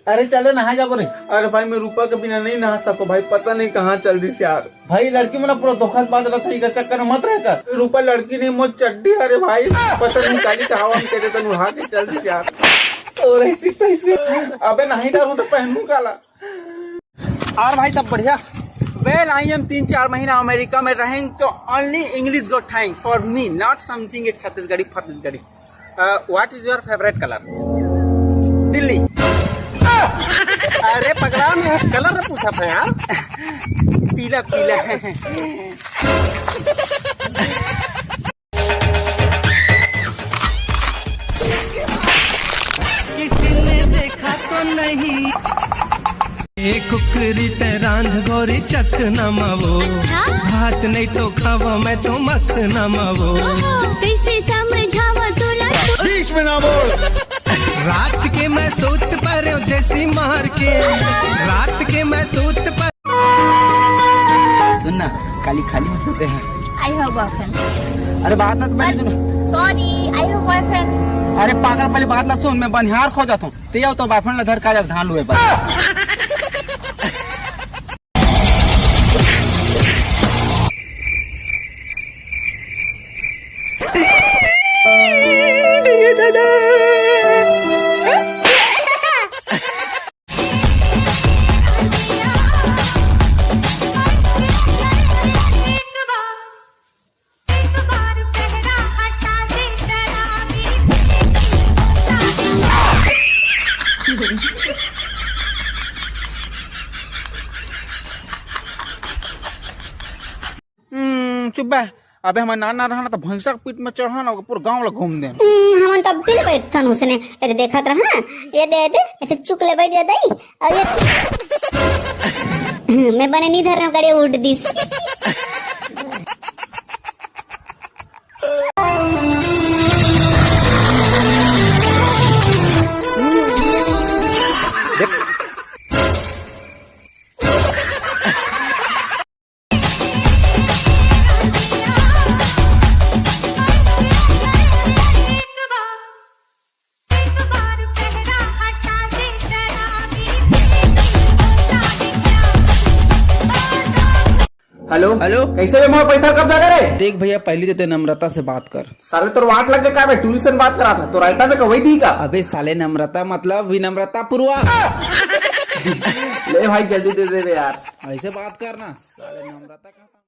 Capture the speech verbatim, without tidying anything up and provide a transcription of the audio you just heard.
अरे चल रे, नहाए जाबो रे। अरे भाई, मैं रूपा के बिना नहीं नहा सको भाई, पता नहीं कहाँ चल दिस यार। भाई, लड़की मन पूरा धोखा बाज रहा था, इकर चक्कर में मत रह कर। रूपा लड़की नहीं, मोर चड्डी। अरे भाई, पता नहीं काली कहावा में तेरे तन उड़ा के चल दिस यार। और ऐसी तैसी। अबे नहीं डालू तो पहनू काला। और भाई, सब बढ़िया? Well, I am तीन चार महीना अमेरिका में रहेंगे, तो only English go thank for me, not something Chhattisgarhi फत्तीसगढ़ी। Uh, what is your favorite color? Delhi. अरे पगला, मैं कलर पूछा था यार। पीला पीला। किसी ने देखा तो नहीं। ए कुकरी ते रांध गोरी चक नमावो। अच्छा? भात नहीं तो खावा मैं तो मक नमावो। ओहो, कैसे समझावा तोला? बीच में ना बोल। रात के मैं सूत परो देसी मार के। रात के मैं सूत पर। सुन ना, काली खाली हो सकते हैं। I have boyfriend। अरे बात ना तो पहले सुन। Sorry, I have boyfriend। अरे पागल, पहले बात ना सुन, मैं बनिहार खो जाता हूँ। ते आओ तो boyfriend ला धर का जा धान लुए पर। हम्म, चुप बे। अबे हमर नाना रहा ना, तो भैंसा के पीठ में चढ़ा ना, ओकर पूरा गांव ला घूम दे। हम्म, हमन तब भी बैठन उसने, ये दे देखत रहा, ये दे, ये दे, ऐसे चुक ले बैठ जाता ही, और ये मैं बने नहीं धर रहा, गाड़ी उठ दिस। हेलो। हेलो। कैसे बे, मोर पैसा कब जागा रे? देख भैया, पहली तो ते नम्रता से बात कर। साले तोर वाट लग गया का बे? टूरी से बात करा था, तो रायता में कवई दी का? अबे साले, नम्रता मतलब विनम्रता पुरवा। ले भाई, जल्दी दे दे बे यार। ऐसे बात करना साले, नम्रता का।